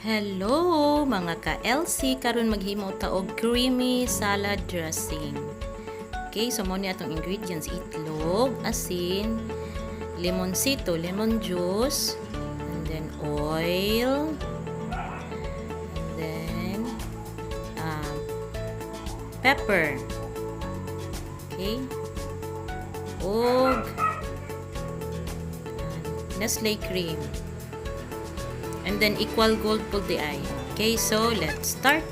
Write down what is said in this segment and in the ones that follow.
Hello mga ka-LC, karon maghimo ta og creamy salad dressing. Okay, so mao ni atong ingredients: itlog, asin, limonsito, lemon juice, and then oil, and then pepper. Okay? Og Nestle cream. And then Equal Gold pud diay. Okay, so let's start.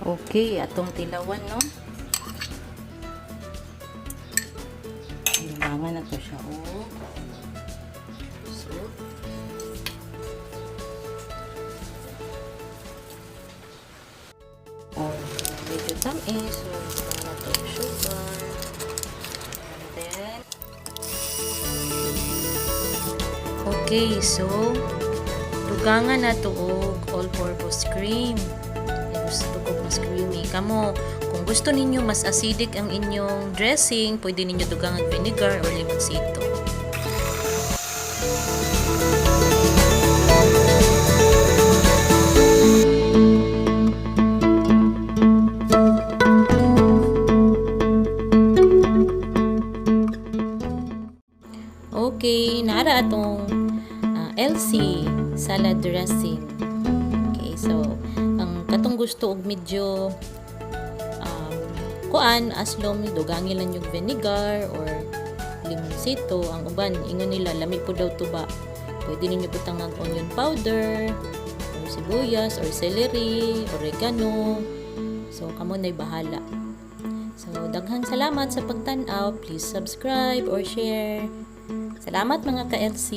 Okay, atong tilawan, no? Kailangan na to siya og salt. Oh, medyo tamis. So, kailangan na to og sugar. And then, okay, so, dugangan na to og all-purpose cream. Gusto ko mas creamy. Kamo, kung gusto ninyo mas acidic ang inyong dressing, pwede ninyo dugangan vinegar or limonsito. Okay, nara atong LC salad dressing. Okay, so ang katong gusto og medyo kuan aslom, dugangi lang yung vinegar or limonsito. Ang uban ingon nila lami po daw tuba. Pwede ninyo butang ang onion powder or sibuyas or celery, oregano. So kamo na'y bahala. So daghang salamat sa pagtan-aw. Please subscribe or share. Salamat, mga ka-LC.